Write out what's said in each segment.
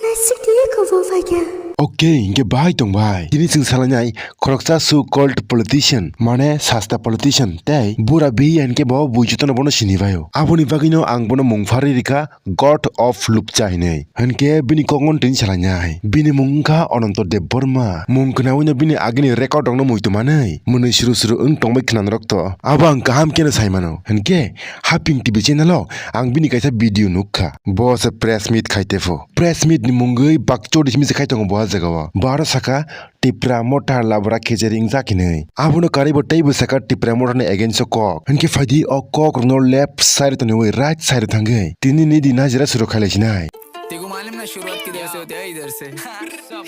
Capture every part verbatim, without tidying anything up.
Nasik di kobo faikha. Okay, hinkhe bahai tong bai. Tini chwng salainai khoroksa so called politician, mane sasta politician, tei bura biya hinkhe bo buijotono bono sini baio. Aboni bagwino ang bono mung pharwi rikha God of Lupcha hinwi. Hinkhe bini kokno tini salainai. Bini mung wngkha Ananto Debbarma. Mung khnaui no bini agini record rokno muitu manwi mwnwi suru suru wng tongbai khna norok to. Abo ang kaham kheno sai mano. Hinkhe Haping T V channel o ang bini kaisa video nukha. Bo se press meet khai tepho. Press meet ni mungwi bakchori simi se khai tongo bo ah jagao. Bo aro saka Tipra Motha labra khejeri wngjak hinwi. Abono karwi bo teibo saka Tipra Motha ni against o kok. Hinkhe phaidi o kok rokno left side o toniwi right side o thangwi tini ni din hajira suru khailai sinai. देखो मालूम ना शुरुआत किधर से होती है, इधर से।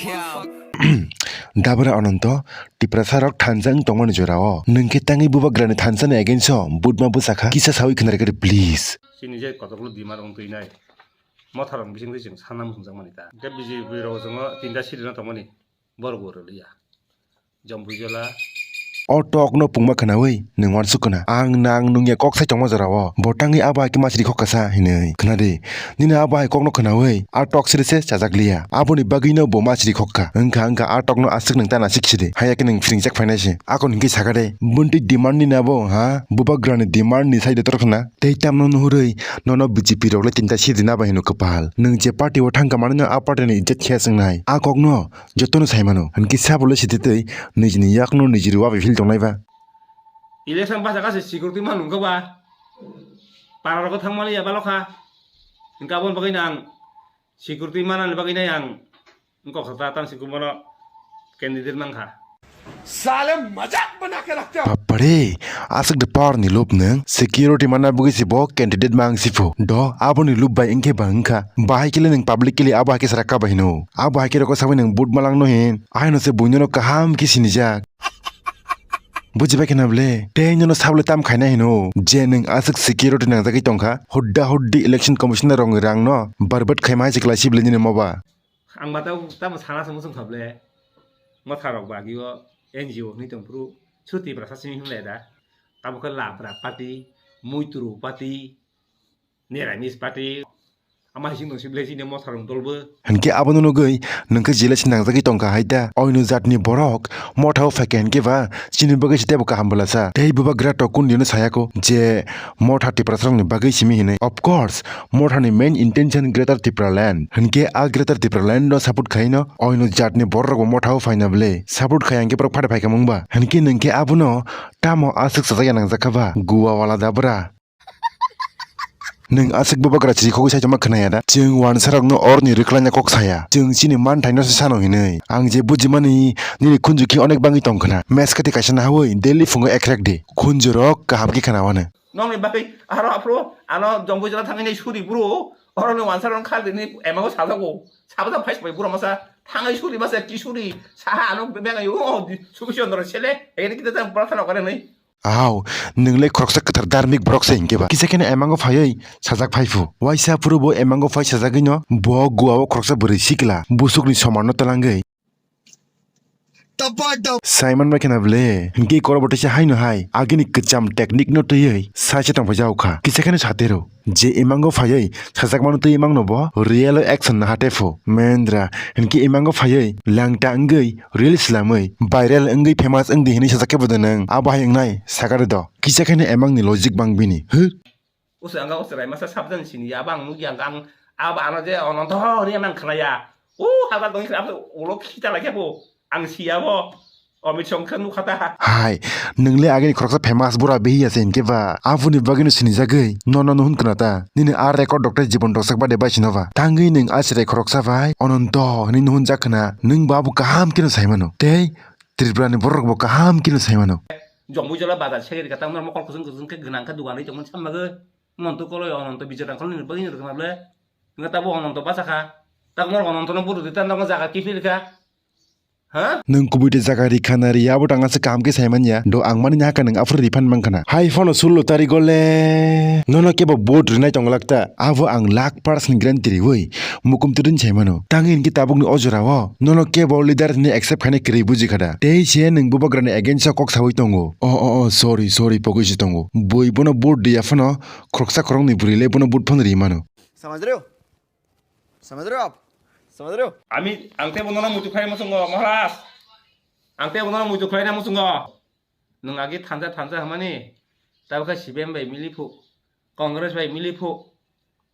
या। Dabra Ananto, Tiprasa rok thansa wng tongmani jorao. Nwng khe tangwi bubagrani thansa ni against o butma bwsakha kisa sawi khna rwgwdi please. Chini je kotoklo demand wng twi nai. Motharok bising twi chwng sanam hwnjakmani ta. Hwnkhe B J P rok chwngno tinta siri no tongmani. Borok bo rwliya. Jompuijala. O tok no pungma khwnawi nwng uansuk khwna. Ang nang nungya kok sai tongma jorao. Bo tangwi abo hai khe masri khok kasa hinwi. Khwnadi. Nini abo hai kokno khwnawi a tok siri se chajak liya. Aboni bagwino bo masri khok kha. Wngkha wngkha a tokno aswk nwng ta nasik sidi. Haiya khe nwng phiringjak phainai se. Akon hinkhe sakha de. Buntwi demand ni nabo ha? Bubagrani demand ni side o torkha na. Tei tamno nuhurwi nono B J P rok le tinta siri na bai hino kwpal. Nwng je party o thangkha manwi no a party ni ijjat khe swngnai. A kokno jotono sai mano. Hinkhe sabo le sititwi nijini yakno niji rwa bai phil tongnai ba. Election bachakha se security man wngkha ba. Para rokho thangmani ya balokha. Hinkhe aboni bagwi no ang security manani bagwi no ang wngkha kha ta, tamsi kubono candidate mankha. साले मजाक बना के रखते हो। Bapare, aswk de power ni lob nwng, security manna bagwi se bo candidate mang sipho. Do, aboni lob bai wngkhe ba wngkha. Bahai khe le nwng publicly abo hai khe sara kaba hino. Abo hai khe rokho sagwi nwng vote malangno hin. Aino se buino no kaham khe sinijak. Bujibai kheno ble, tei nono sabole tam khaina hino, je nwng aswk security nangjagwi tongkha, hudda huddi election commissioner rokni rangno barbat khaima hai se kwlai sibole nini moba. Ang ma tamo, tamo sana se muchung kha ble, motha rok bagwi o N G O hwnwi tong phuru, suru Tiprasa simi hwnle da, tamo khe Labra party, Muituru party, Niramis party, ama hising tong si belai chini motha rok dol bo. Hinkhe abono nugwi nwng khe jila se nangjagwi tongkha hai da. Oino jatni borok motha o phaikha hinkhe ba chini bagwi se teibo kaham bwlasa. Tei bubagra tok kundino sayako je motha Tiprasa rokni bagwi simi hinwi. Of course, motha ni main intention Greater Tipraland. Hinkhe a Greater Tipraland no support khaino oino jatni borok rokbo motha o phaina bwle support khaiya hinkhe borok phade phaikha mungba. Hinkhe nwng khe abono tamo aswk chajakya nangjak kha ba? Guwa wala da bwra. Nwng aswk bubagra chirikhogwi saichoma khwnaya da? Chwng wansarokno orni rwkhlaina kok saya. Chwng chini manthaino se sano hinwi. Ang je bujimani nini khunju khe onek bangwi tong khna. Meskati kaisa nahawi daily phungo ekrek di. Khunjurok kaham khe khna wano. Nokni bagwi aro aphuru ano Jompuijala thangwi nai suri bro. Oroni wansarok khaldini emango sajago. Sabajak phai bai bro masa thangwi suri masa ki suri. Saha ano bengai o Subishchandra sele. Egini kita tang prathana kore nai. Aw, nwng le khoroksa kwthar dharmik borok se hinkhe ba. Kisa kheno emango phaiwi sajak phai phu. Waisa phuru bo emango phai sajagwino bo Goa o khoroksa bwrwi sikla busukni somarno twlangwi. Simon bai kheno ble, hinkhe korobo teisa haino hai, agini kwcham technique no twiwi saise tongphai jaokha. Kisa kheno satero. Je emango phaiwi sajakmano twi emangno bo real o action naha tepho. Mendra hinkhe emango phaiwi langta wngwi reel slamwi viral wngwi famous wngdi hinwi sajak khe bo de nwng. Abo hai wngnai sakari do. Kisa kheno emangni logic bang bini. Huh? Usu ang usu rai masa sabjan sini ya bang nugya ang abo ano je Ananto hori ang khnaya. O habar dong khnaya ulo khita lagi bo. Ang siya bo. Amit Shah khe nukha ta. Hai, nwng le agini khoroksa famous bura behi ase hinkhe ba. Aboni bagwino sinijagwi nono nuhun khna ta. Nini a record doctor Jibon Roksak bade bai sino ba. Tangwi nwng a chwrai khoroksa bai Ananto hinwi nuhunjak khna. Nwng ba bo kaham kheno sai mano. Tei Tripura ni borok bo kaham kheno sai mano. Jompuijala bazar segeri ka tamo mokol kusung kusung khe gwnang khe dugan ri tongmani sammagwi. Monto koloi Ananto bijak rang koloni bagwi rwkna ble. Nga tabo Ananto bachakha. Tak mor Ananto no buru di tan jaga kiphil kha. Ha? Nwng kubui de jaga rikha na riya abo tang aswk kaham khe sai manya. Do ang mani haka nwng aphuru refund mang khana. Hai phone sullo tari gole. Nono kebo vote rinai tong lakta. Abo ang lakh percent guarantee riwi mukum tudin sai mano. Tangwi hinkhe tabukni o jorao nono kebo leader hinwi accept khainai kwrwi buji khada. Tei se nwng bubagrani against o kok sawi tongo. O, o, o, sorry, sorry, pogwi se tongo. Bui bono vote riya phano khoroksa khoroknwi bwrwi le bono vote phano ri mano. समझ रहे हो? समझ रहे हो आप? समझ रहे हो? Ami, ang tei bono muitu khlai muchungo, Maharaj. Ang tei bono muitu khlai na muchungo. Nwng agi thansa thansa hwnmani, tabukha C P M bai miliphu, Congress bai miliphu,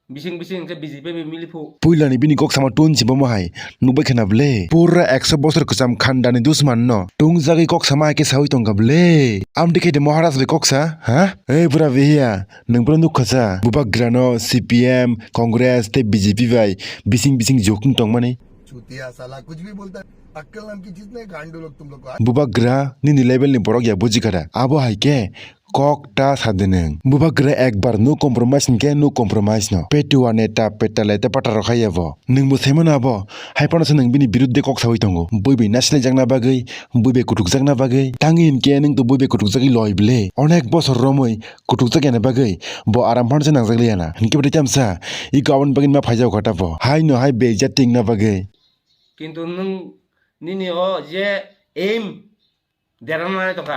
bising bising hwnkhe B J P bai miliphu. Puilani bini kok sama tun si bomo hai, nukbai khna ble. Pura ekso bosor kwcham khandani dusman no tungjagwi kok sama hai khe sawi tongkha ble. Amtwi khe de Maharaj bai kok sa, ha? Ei bura bihiya, nwng bono nukha sa, bubagrano C P M, Congress tei B J P bai bising bising jokung tongmani. चूतिया साला कुछ भी बोलता है। अक्कल नाम की चीज नहीं, गांडू लोग तुम लोग को। Bubagra, nini level ni borok ya buji kha da. Abo hai khe kok ta sa de nwng. Bubagra ekbar no compromise hinkhe no compromise no. Petua neta peta leta pata rok hai ya bo. Nwng bo sai mano abo. Hai phano se nwng bini birudde kok sawi tongo. Bui bai nasinai jakna bagwi, bui bai kutuk jakna bagwi. Tangwi hinkhe nwng to bui bai kutuk jagwi loi ble. Onek bosor romwi kutukjak yana bagwi bo aram phano se nangjak liya na. Hinkhe bo tei tamsa iko aboni bagwi ma phaijak kha ta bo. Hai no hai beijat tingna bagwi. Kintu nwng nini o je aim derana nai tongkha.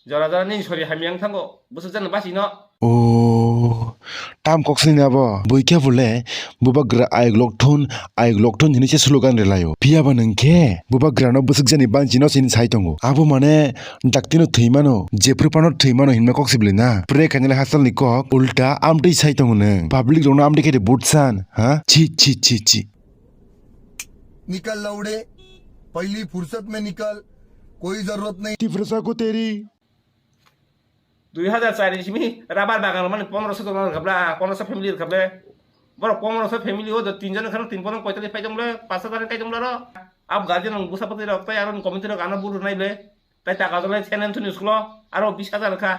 Jora jora nini sori hamya wng thango. Bwswk jani basi no. O tam kok sini abo. Bui khe bole bubagra ayuk lok thun, ayuk lok thun hinwi se slogan rwlaio. Phiya ba nwng khe bubagra no bwswk jani banchi no sini sai tongo. Abo mane Dakti no thwi mano, jephru phano thwi mano hinma kok sibli na. Pre khainale hachal ni kok, ulta amtwi sai tongo nwng. Public rok no amtwi khe de vote san, ha? Chi, chi, chi, chi. निकल लौड़े, पहली फुर्सत में निकल, कोई जरूरत नहीं। Tiprasa ko teri. Dui hajar char ni simi rubber bagan mani pondroso jon rwkha bla, pondroso family rwkha ble. Borok pondroso family o do tin jon khano tin pondro poitali phai tong ble, pas hajar kai tong ble ro. Ab guardian rok bwsa bwtwi rok tai aro committee rok ano buru nai ble. Tai taka jolai Saint Anthony school o aro bis hajar rwkha,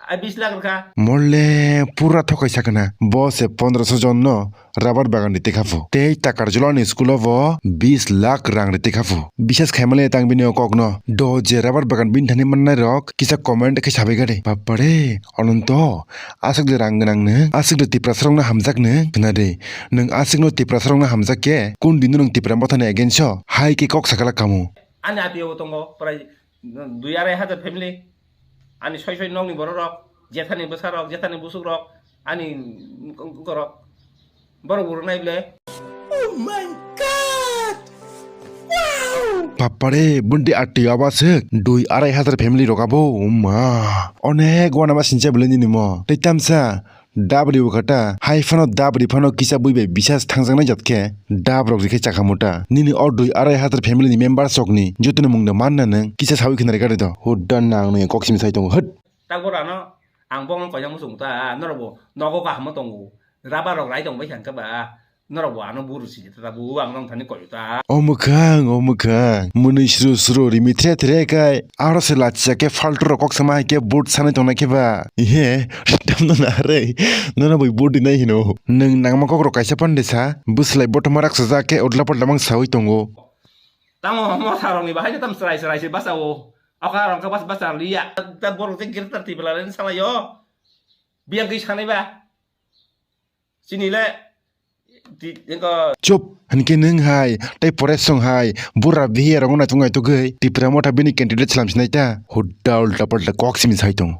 ai bis lakh rwkha. Molle pura thokai sakna. Bo se pondroso jon no rubber bagan ni tekha pho. Tei Takarjula ni school o bo bis lakh rang ri tekha pho. Bisas khaimale tang bini o kok no. Do je rubber bagan bini thani mannai rok kisa comment khe sabai gade. Bapare, Ananto, aswk de rang gwnang nwng, aswk de Tiprasa rok no hamjak nwng. Khna de, nwng aswk no Tiprasa rok no hamjak khe, kun din no nwng Tipra Motha ni against o hai khe kok sakala kamu. Ani api o tongo, prai dui arai hajar family, ani soi soi nokni borok rok, jethani bwsa rok, jethani busuk rok, ani gorok, borok buruk nai ble. Oh my God! Wow! Bapare, bundi ati aba se dui arai hajar family rok abo, ma. Onek wana ma sincha bole nini mo. Tei tamsa, Dabri bo kha ta, hai phano dabri phano kisa bui bai bisas thangjaknai jat khe, dab rok rikhe chakha muta. Nini o dui arai hajar family ni members rok ni joto ni mung no man na nwng, kisa sawi khna rikha de do. Hudda nang ni kok simi sai tongo, hut. Takbo rano ang bongno koijakma chwng ta, norok bo nogo kaham tongo, rubber rok rai tong bai kha hwnkhe ba. Norok bo ano buru si ta bu ang nang thani koi ta. O mwkhang, o mwkhang, mwnwi sru sru rimi thre thre kai, aro se lachi khe faltu rok kok sama hai khe vote sanai tongnai khe ba. Ihe, tamno na re, nono bai vote dinai hino. Nwng nangma kok rok kaisa pande sa, bwslai botoma raksa ja khe odla podla mang sawi tongo. Tamo mo sarong ni bahai tam srai srai se basa o. Aka rong ka bas basa liya. Ta borok je girtar ti bela len sala yo. Biang kai sanai ba. Chini le, di, engko. Chup, hinkhe nwng hai, tei pore song hai, bura bihiya rokno naituk naitugwi, Tipra Motha bini candidate slam sinai ta, hudda ulta palta kok simi sai tong.